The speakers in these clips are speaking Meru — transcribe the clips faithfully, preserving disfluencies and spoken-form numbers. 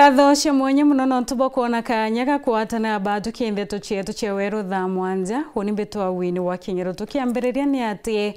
Ngatho cia mwanya mono nontu bwa kwona kaanya ga kwatana batuki ndeto cietu cia weru thaa mwanja. Uni mbitwa Winnie wa Kinyero. Tukiambiriria ni ati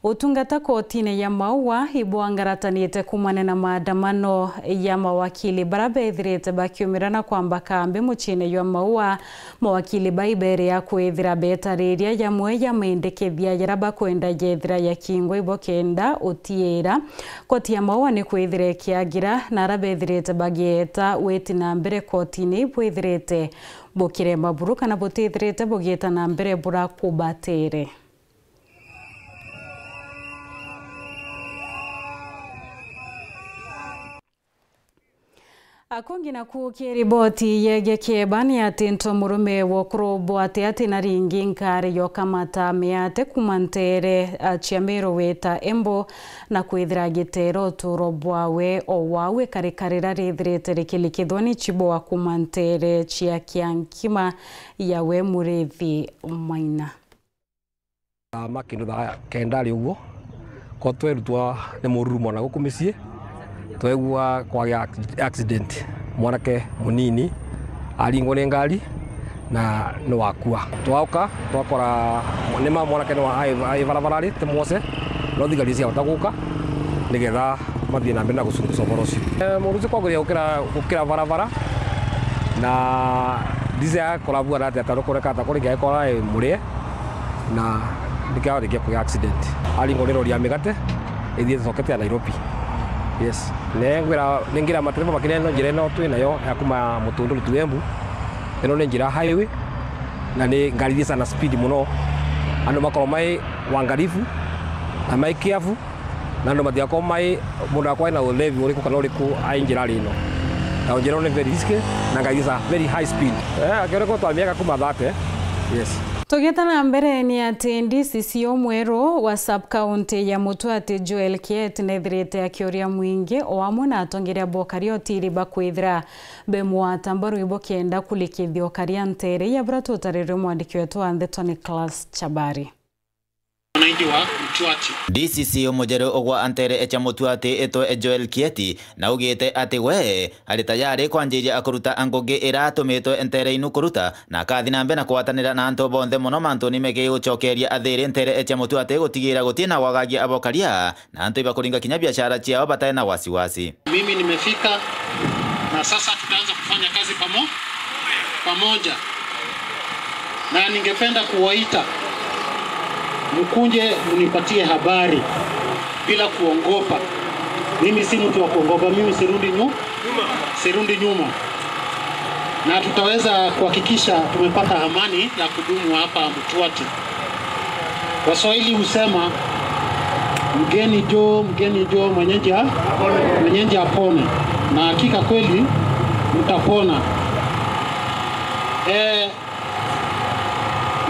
utungata kotine ya Maua ibwangaratanite kumania na maandamano ya mawakili bara bethirite bakiumira na kwamba kambi muciine jwa Maua. Mawakili bai beria kwithira betariria jamwe ja mendekethia jaria bakwenda jethira jakingwa ibo kenda utiira. Koti ya Maua ni kwithira ikiagira na aria bethirite bagieta witi na mbere kotine ibwithirite bukirema buru kana butithirite bugieta na mbere bura kubatere. Akungi naku ki riboti yegie kieba ni ati ntu murume wa ukuru bwa ati ati na ringi nkari yokamata miate kuma ntere cia Meru wita Embu na kwithira agitera uturo bwawe o wau ikarika riria rithirite rikilikithwa ni Chiboa kuma ntere cia Kiankima yawe Murithi Maina. Thaa ma kindu thaa kenda ari uguo, ko twerutwa ni mururu mwana guku micii, twegua kwagia acc-, accident, mwanake munini aringwa ni ngari na ni wakua. Twauka twakora ni ma mwanake ni wa ai, ai barabara ari ti mwose, no thigari ciahota guka nigetha mathie na mbere na gucunguca uhoro ucio. Eh, muruci kwageria gukira, gukira barabara na ndice akorabua na atia tarukureka ata kuri ngiakora murie na ndikiarikia kugia accident. Aringwa ni lori ya migate ithie thokete ya Nairobi. Yes. Ne ngwira, ningira matereba makinene no njira ino twi nayo ya kuma Mutunduru tu Embu. Ino ni njira highway na ni ngari ithie sana speed muno. Andu makorwo mai wangarifu na mai careful. Na andu matigakorwo mai, mundu akorwo ena ulevi uriku kana uriku ai njirari ino. Na njira ino ni very risky na ngari is a very high speed. Eh, akioreko twa miaka kuma thirty. Yes. Tugita na mbere ni ati D C C o mweru wa sub county ya Mutuati Joel Kiet nethirite akiuria mwingi o amwe na atongeria bokari otiri bakwithira be mwata mbaru ibo kenda kulikithia ukaria ntere ya bura tutarirwe mwandiki wetu wa ndeto Nicholas Chabari. Wananchi wa Mtwati. D C C umujeru ugwa antere echa Mutwati itwe Joel Kieti na ugite ati we ari tayari kwanjiria kuruta ngugi ira atumitwe ntere inu kuruta na akathi na mbere na kugwatanira na antu bonthe muno mantuni megii gucokeria athiri ntere echa Mutwati gutigira gutina gwagagia abokaria na antu ibakuringa kinya biashara ciao batari na wasiwasi. Mimi nimefika na sasa tutaanza kufanya kazi pamo-, pamoja. Na ningependa kuwaita mkunje mnipatie habari bila kuogopa. Mimi si mtu wa kuogopa, mimi sirudi nyu-, sirudi nyuma. Na tutaweza kuhakikisha tumepata amani ya kudumu hapa Mtwati. Waswahili husema, "Mgeni njoo, mgeni njoo, mwenyeji a-, mwenyeji apone." Na hakika kweli mtapona. Eh,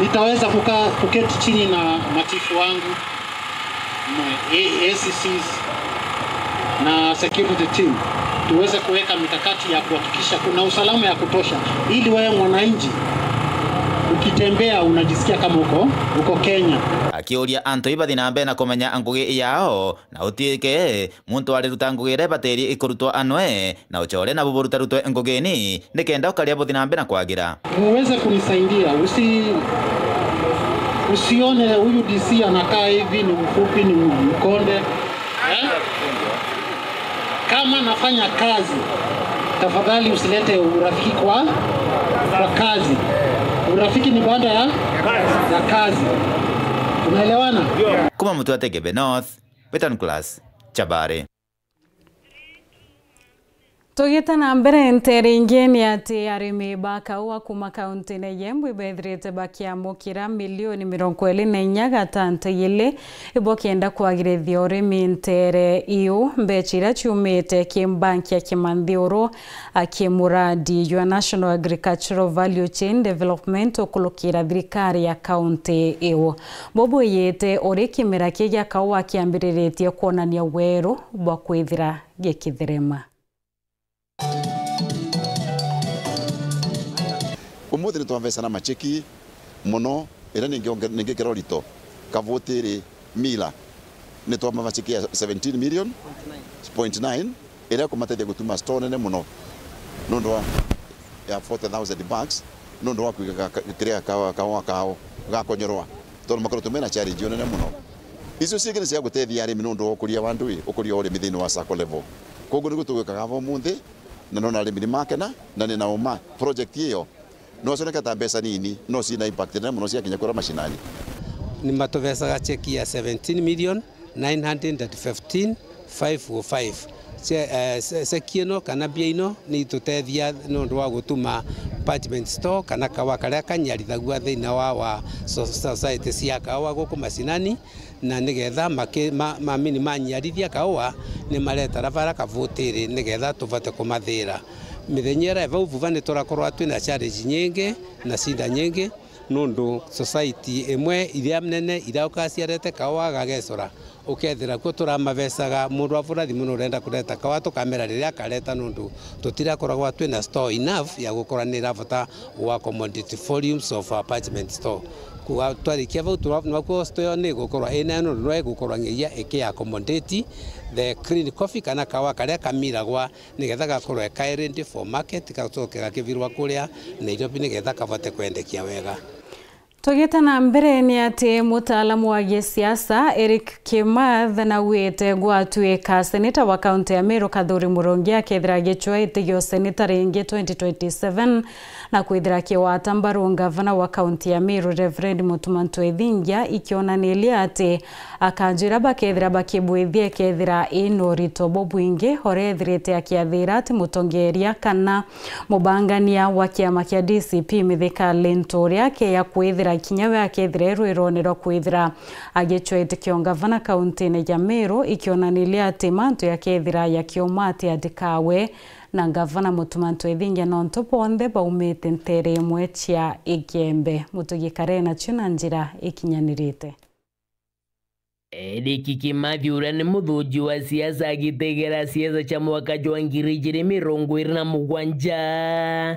nitaweza kuka-, kuketi chini na machifu wangu, ma-, A-, A C Cs na security team, tuweze kuweka mikakati ya kuhakikisha kuna usalama ya kutosha, ili wewe mwananchi ukitembea unajisikia kama uko, uko Kenya. Akiuria antu ibathi na mbere na kumenya ngugi yao, na utuike muntu ariruta ngugi iria ibatiri ikurutwa anwe, na ucore na buburutarutwe ngugini, nikenda ukaria buthi na mbere na kwagira. Uweze kunisaidia, usi-, usione huyu D C anakaa hivi, ni mfupi, ni mkonde. Eh? Kama nafanya kazi, tafadhali usilete urafiki kwa, kwa kazi. Urafiki ni baada ya, ya kazi. Tunaelewana? Kuma Mutwati Gebe North, Betan Class, Chabari. Tugite na mbere, ntere ingi ni ati arimi ba kaua kuma kauntine ya Embu ibethirite bakiamukira milioni mirongo iri na inya gatante ili ibo kenda kwagirithia urimi ntere iu. Mbecha iria ciumite ki mbanki ya kimanthi uru a ki muradi jwa National Agricultural Value Chain Development ukurukira thirikari ya kaunti iu. Bubwiyite uri kimera ki gia kaua kiambiriritie kwonania weru bwa kwithira gikitherema. Umuthi ni twambeca na macheki muno, iria ningi-, ningikira urito kavutiri mila. Ni twambeca macheki ya seventeen million point nine, iria kumatethia gutuma store nene muno. nundu wa, ya forty thousand bucks, nundu wa kwiga ka-, ka-, kiria ka-, kawa kao gakonyorwa, tondu makoretwo mena challenge nene muno. Icio ciingi ni cia gutethia arimi nundu wa ukuria wa ndui, ukuria wa urimi thiini wa sacco level. Koguo niguo tugwikaga ava umunthi, na nona arimi ni makena, na ni na uma project iyo no cioneke ta mbeca nini, no cina impact nene muno ciakinya kuria mashinani. Ni matuvecaga cheki ya seventeen million nine hundred and fifteen five oh five. Ce-, eh, ce-, ceki ino kana mbia ino ni itutethia nundu wa gutuma parchment store kana kawa karia kanyiarithagua thiini wa, wa so-, society cia kawa guku mashinani, na nigetha maki-, ma-, mamini manyiarithia kaua, ni maretara bara kavutiri nigetha tuvate kumathira. Mithenya iria vau vuva ni turakorwa twina challenge nyingi na shinda nyingi, nundu society imwe iria nene irauka ciarete kaua gagecora, ukethira kuo turamavecaga, mundu avura thimu nurenda kureta kaua, tukamera riria akareta, nundu tutirakoragwa twina store enough ya gukorwa ni iravota gwa accommodate volumes of parchment store. Kuga twarikia vau, tura-, nwakuo store iyo ni igukorwa ina, nundu no igukorwa nginya iki accommodate the clean coffee kana kaua karia kamiragwa, nigetha gakorwe kai ready for market, gacoke gakivirwa kuria Nairobi nigetha kavote kwendekia wega. Tugite na mbere, ni ati mutaalamu wa gisiasa Eric Kimathi nauite gwatuika seneta wa kaunti ya Meru Kathuri Murungi akethira agicua itigio seneta ringi twenty twenty-seven, na kwithira akiwata mbaru ngavana wa kaunti ya Meru Reverend Mutuma Ntwethingia, ikionaniria ati akanju iria bakethira bakibwithia ikethira ina urito bubwingi, uria ethirite akiathira ati mutongeria kana mubangania wa kiama kia D C P Mithika Linturi akeya kwithira kinya we akethira e rwirone rwa kwithira agicua itikio ngavana kauntine ya Meru, ikionaniria ati mantu yakethira yakiuma ati atikawe na ngavana Mutuma Ntwethingia nontu bonthe baumite ntere imwe cia Igembe. Mutugi Kare nacio na njira ikinyanirite. Eric Kimathi, uria ni muthuji wa siasa agitegera siasa cia mwaka jwa ngiri ijiri mirongo iri na mugwanja,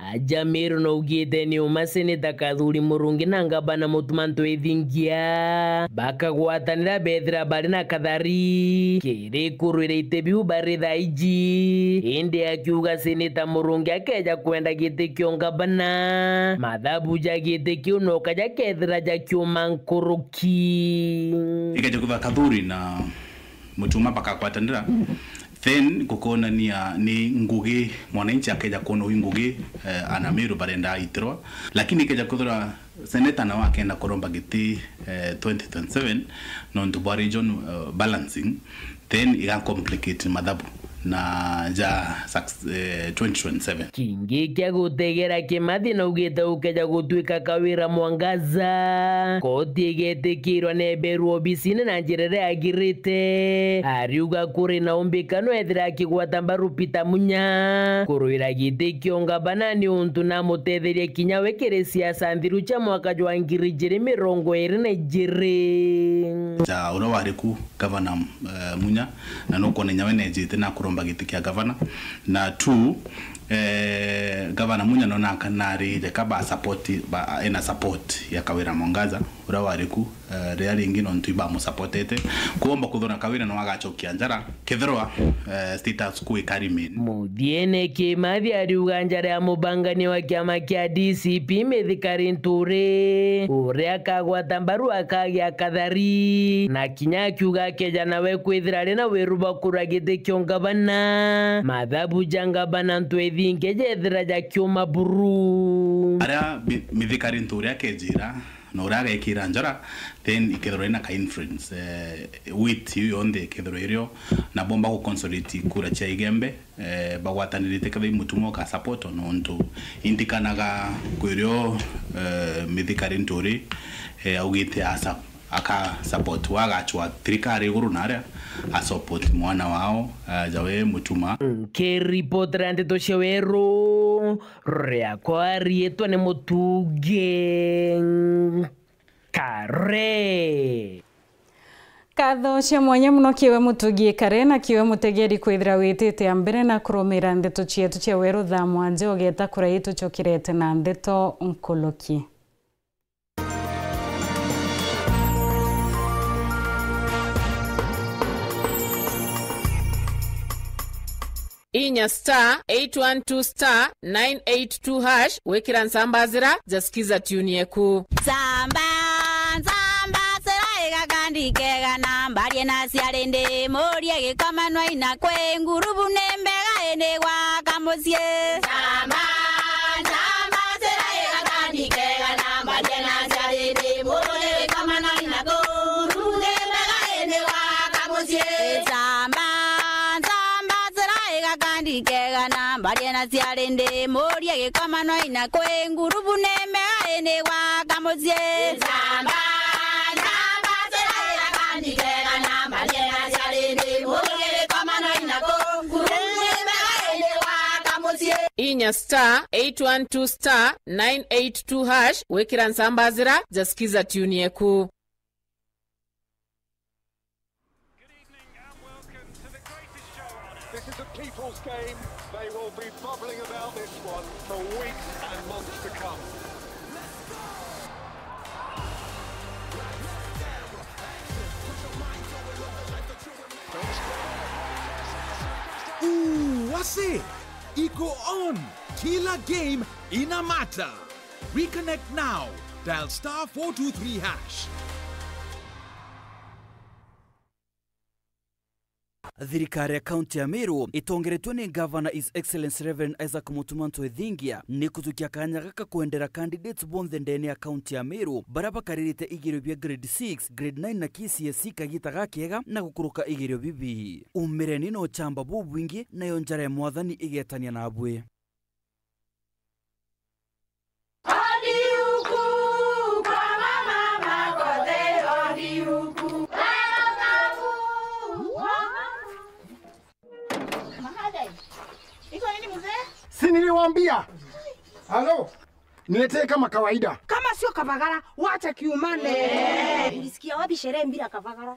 aja Meru naugite ni uma seneta Kathuri Murungi na ngavana Mutuma Ntwethingia bakagwatanira bethira bari na kathari kiri kurwira iti biu bari thaa iji. Indi akiuga seneta Murungi akeja kwenda giti kio ngavana, mathabu ja giti kiu no kaja kethira jakiuma nkuruki. Ikeja kwithirwa Kathuri na Mutuma bakagwatanira, then gukonania ni ngugi, mwananchi akeja kwona ui ngugi, eh, ana Meru barenda aitirwa. Lakini ikeja kwithirwa seneta nawe akenda kuromba giti, eh, twenty twenty-seven, nontu bwa region, eh, balancing, then iga complicate mathabu na ja suc-, eh, twenty twenty-seven. Kingi kia gutegera Kimathi naugite ukeja gutuika Kawira Mwangaza, koti igetikirwa neberwa obisine na njira iria yagirite. Ariuga kuri na umbikano ethira akigwata mbaru Peter Munya kurwira giti kio ngavana ni untu namutetherie kinya we kiri siasa nthiru cia mwaka jwa ngiri ijiri mirongo iri na ijiri. Ja uria wari ku gavana, eh, Munya, na nukwona inya we nejite na kuromba giti kia gavana. Na two, eh, gavana Munya nona nari jeka ba support, ba, ena support ya Kawira Mwangaza, uria wari ku, eh, riria ringi nontu ibamusupportete. Kuomba kuthona Kawira no agacokia njara, kethirwa, eh, status quo ika remain. Muthiene Kimathi ariuga njara ya mubangania wa kiama kia D C P Mithika Linturi, uria akagwata mbaru akagia kathari, na kinya akiuga akeja nawe kwithira ari na wiru bwa kurwa giti kio ngavana, mathabu ja ngavana Ntwethingia jethira jakiuma buru. Aria Mi-, Mithika Linturi akejira, na uria agekira njara, then ikethirwa ina ka influence, eh, weight iu yonthe ikethirwa irio, na bomba gu consolidate kura cia Igembe, eh, bagwatanirite kethirwa i Mutuma uka support, nontu indikanaga kwirio, eh, Mithika Linturi, eh, augite asa, aka support, wagachwa thirikari iguru naria, a support mwana wao, eh, jawe Mutuma. Nkiripotera ndeto cia Weru, riakwa riitwa ni Mutugi Kare. Nkatho cia mwanya mono kiwe Mutugi Kare na kiwe mutegeri kwithira witite a mbere na kurumira ndeto cietu cia Weru thaa mwanja ugeta kurai tucokirete na ndeto nkuluki. Inya star eight one two star nine eight two hash gwikira nsamba zira ja Skiza tune yeku. Nsamba, nsamba, sira igakandi kega na mbarie na ciari ndi murie gikomanwa ina kwi ngurubu ni mbega indi gwaka mucii. Nsamba, nsamba, sira igakandi kega na mbarie na ciari ndi murie gikomanwa ina kwi ngurubu ni mbega indi gwaka mucii. Nsamba, nsamba, sira igakandi kega na mbarie na ciari ndi murie gikomanwa ina kwi ngurubu ni mbega indi gwaka mucii. Nsamba, nsamba, sira igakandi kega na mbarie na ciari ndi murie gikomanwa ina kwi ngurubu ni mbega indi gwaka mucii. Inya star eight one two star nine eight two hash gwikira nsamba zira ja Skiza tune yeku. Good evening and welcome to the greatest show on earth. This is a people's game. They will be bubbling about this one for weeks and months to come. Ooh, wase! Iko on! Kila game ina mata! Reconnect now. Dial star four two three hash. Thirikari ya kaunti ya Meru itongeretwe ni Governor His Excellency Reverend Isaac Mutuma Ntwethingia ni kujukia kanya gaka kwendera candidates bonthe ndene ya kaunti ya Meru baria bakaririte igerio bia grade six, grade nine na K C S E kagita gakiega na gukuruka igerio bibi. Umireni na uchamba bubwingi, nayo njara ya Mwathani igetania nabwe. Si niliwaambia? Halo? Niletee kama kawaida. Kama sio Kavagara, wacha kiumane. Ulisikia wapi sherehe bila Kavagara?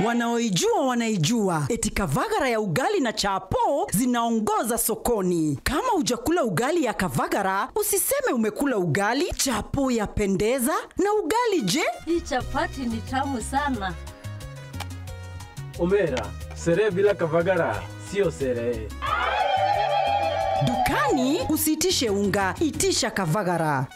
Wanaoijua wanaijua, eti Kavagara ya ugali na chapo zinaongoza sokoni. Kama hujakula ugali ya Kavagara, usiseme umekula ugali. Chapo yapendeza, na ugali je? Hii chapati ni tamu sana. Omera, sherehe bila Kavagara sio sherehe. Dukani usiitishe unga, itisha Kavagara.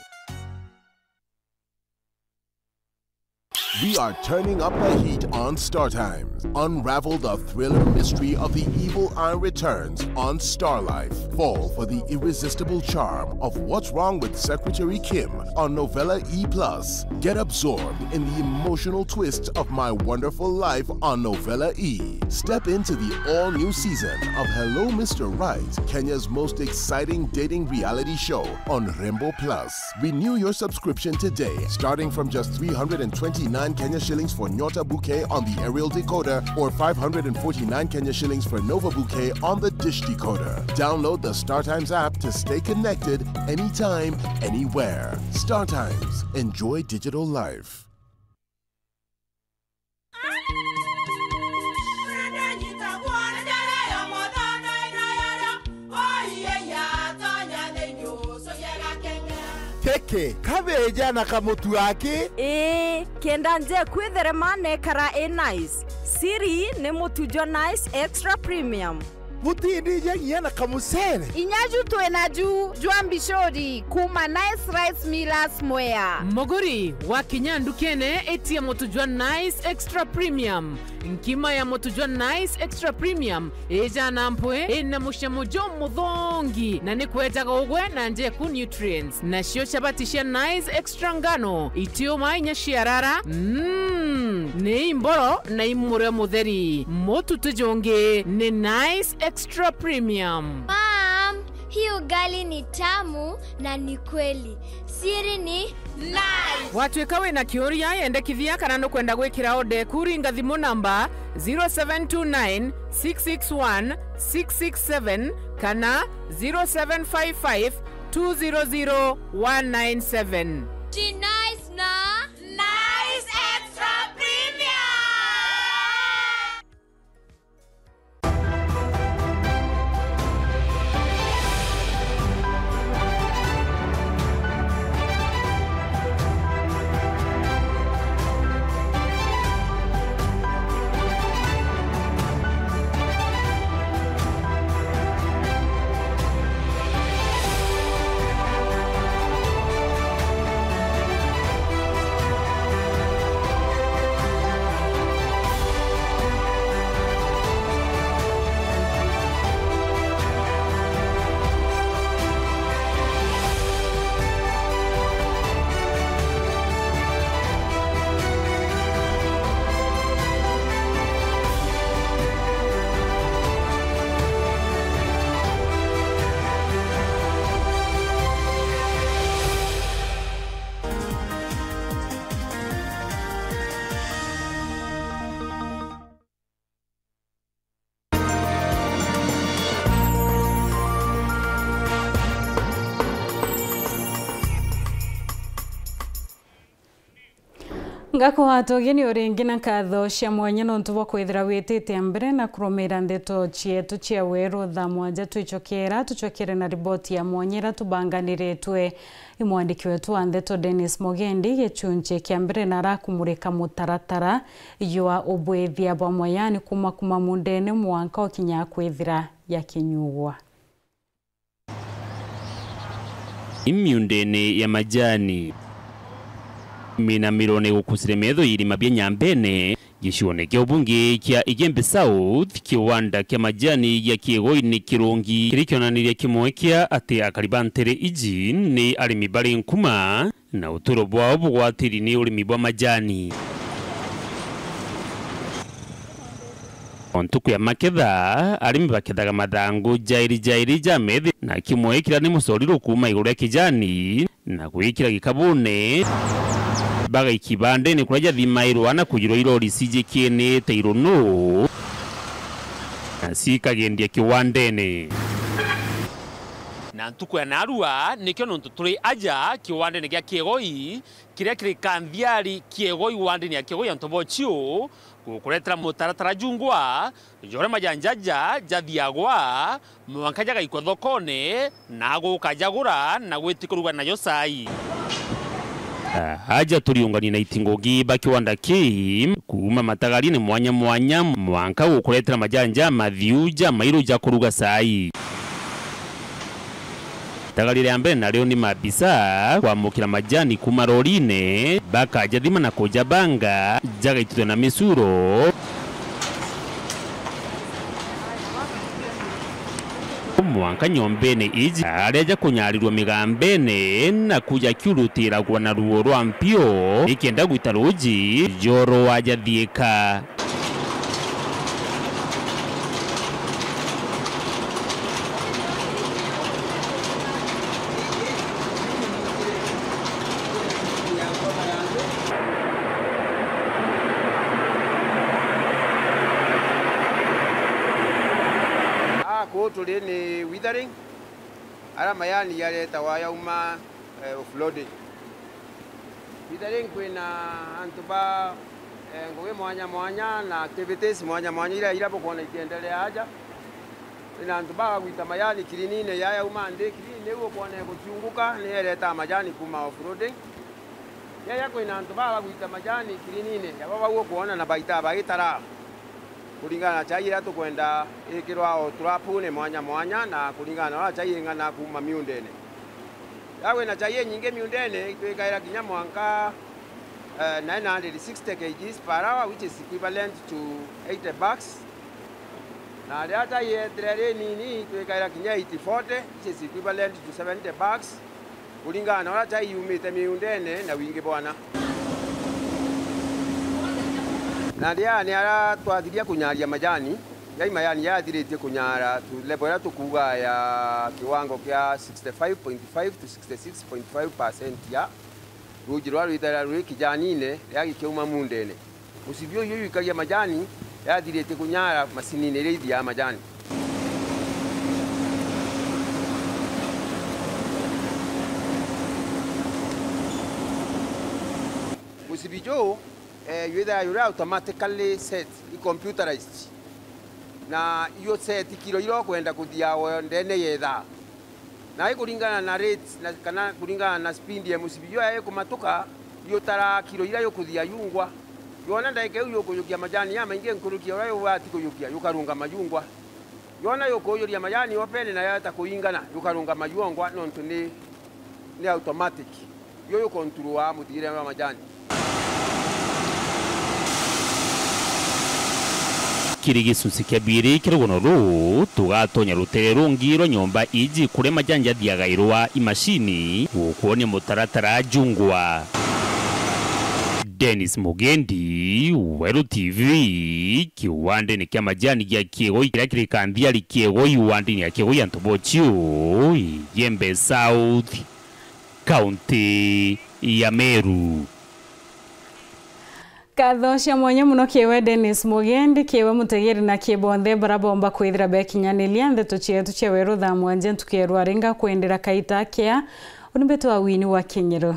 We are turning up the heat on Star Times. Unravel the thriller mystery of the evil eye returns on Star Life. Fall for the irresistible charm of What's Wrong with Secretary Kim on Novella E plus. Get absorbed in the emotional twist of My Wonderful Life on Novella E. Step into the all-new season of Hello Mister Right, Kenya's most exciting dating reality show on Rembo Plus. Renew your subscription today, starting from just three hundred and twenty-nine Kenya shillings for Nyota Bouquet on the aerial decoder or five hundred and forty-nine Kenya shillings for Nova Bouquet on the dish decoder. Download the StarTimes app to stay connected anytime, anywhere. StarTimes. Enjoy digital life. Keke, kabeja na kamutu aki? Ii, kenda nje kwitherema nekara i nice. Siri ni mutu jwa Nice Extra Premium. Butindije nginya na kamucere. Inya ju twi naju jwa mbicuri kuma Nice Rice Millers Mwea. Muguri, wakinya ndukene, itia mutu jwa Nice Extra Premium. Nkima ya mutu jwa Nice Extra Premium ijana mpwi, ina mucamo jumuthongi, na ni kwejaga ugwe na njeku nutrients. Nacio chabati cia Nice Extra ngano, itiuma inya ciarara, mm, ni imboro na imurio mutheri. Mutu ti jungi, ni Nice Extra Premium. Mom, hii ugali ni tamu na ni kweli. Siri ni Nice. Watwika wina kiuria, yendekithia kana nukwenda gwikira order eku, ringa thimu namba zero seven two nine six six one six six seven kana zero seven five five two zero zero one nine seven. Ti Nice na Nice Extra Premium. Ngakugwata ugeni uringi na nkatho cia mwanya nontu bwa kwithira witite mbere na kurumira ndeto cietu cia weru thaa mwanja. Twicokera, tucokere na riboti ya mwanya iria tubanganiritwe i mwandiki wetu wa ndeto Dennis Mugendi. Gicunci kia mbere na arakumurika mutaratara jwa ubwithia bwa mayani kuma kuma mundene mwanka ukinya kwithira ya kinyugwa. Miundene ya majani. Minamiro ni gukusire metho irima bia Nyambene, gicione kia ubunge kia Igembe South, kiwanda kia majani gia Kiegoi ni kirungi, kiri kionaniria kimwe kia ati akari ba ntere iji ni arimi bari nkuma, na uturo bwao bugwatiri ni urimi bwa majani. O ntuku ya maketha, arimi bakethaga mathangu jairi jairi ja methi na kimwe kiria ni mucoriro kuuma iguru ria kijani na gwikira gikabune. Bagaiki bandene kuria jathimairwa na kujirwa irori cijikinite irunu na cikagendia kiwandene. Na ntuku ya narua nikio nontu turi aja kiwandene gia Kiegoi, kiria kiri Kanthiari Kiegoi wandini ya Kiegoi ya Ntobochiu, gukuretera mutaratara jungwa joria majani jaja jathiagwa mwanka jagaikwa thokone na guka jagura na gwiti kuruga najo cai. Aja turiungania na itingugi ba kiwanda kii kuuma matagarine mwanya mwanya mwanka gukuretera majani ja mathiu ja mairu ja kuruga cai. Itagari ria mbere nario ni maabisa kwamukira majani kuuma rorine, bakajathima na kujabanga, jagaitithua na micuro. Mwanka nyombene iji, aria jakunyarirua migambene, na kuja kiurutiragwa na ruo rwa mpio, ikenda gwita ruji, joro wajathiika. Aa kuu turi ni withering, aria mayani jaretagwa jauma, eh, offloading. Withering kwina antu ba, eh, ngugi mwanya mwanya na activities mwanya mwanya iria, iria bukwona ikiendelea aja. Kwina antu bagagwita mayani kirinine ya yauma nthi, kirini iu ukwona iguciunguka ni iretaa majani kuuma offloading. Yaya kwina antu bagagwita majani kirinine ya baba ukwona na baita bagitaraa. Kuringana na chai iria tukwenda ikirwa o turapune mwanya mwanya na kuringana na uria chai ing'ana kuuma miundene. Yagwe na chai inyingi miundene, itwikaira kinya mwanka, eh, nine hundred sixty kilograms per hour, which is equivalent to eighty bags. Na riria chai yetire ri nini, itwikaira kinya eight forty, which is equivalent to seventy bags. Kuringana na uria chai yumite miundene na wingi bwana. Na ria ni ara twathiria kunyaria majani, yai majani yathiritie kunyara tu level iria tukuuga ya kiwango kia sixty-five point five to sixty-six point five percent ya ruji ruria rwithaira rwi kijanine riria gikiuma mundene. Mucibi uyu wikagia majani yathiritie kunyara macinine iria ithiaga majani. Mucibi juu, eh, jwithaga juri automatically set, i computerized. Na iyo set kiro iria ukwenda kuthia o ndene ya ithaa. Na ikuringana na rate, na, kana kuringana na speed ya mucibi juu ya ikumatuka, yutaraa kiro iria yukuthia yungwa. Yona ndagika iu yukujukia majani ya maingi nkuruki ya uria yubati kujukia, yukarungama yungwa. Yona yukujuria majani opene na yata kuingana, yukarungama yungwa, nontu ni, ni automatic. Yo yukonturua muthiire wa majani. Kiri gicunci kia biiri kia rugono ruu, tugatonya rutere rungi rwa nyomba iji kuria majani jathiagairwa i macini, gukwonia mutaratara jungwa. Dennis Mugendi, Weru T V, kiwandene kia majani gia Kiegoi kiria kiri Kanthiari Kiegoi, wandini ya Kiegoi ya Ntobochiu, Igembe South, kaunti ya Meru. Nkatho cia mwanya mono kiwe Dennis Mugendi, kiwe mutegeri na ki bonthe bara bomba kwithira bekinyaniria ndeto cietu cia weru thaa mwanja ntuku ya rwaringa kwendera kaita kea. Uni mbetu wa wini wa Kinyiro.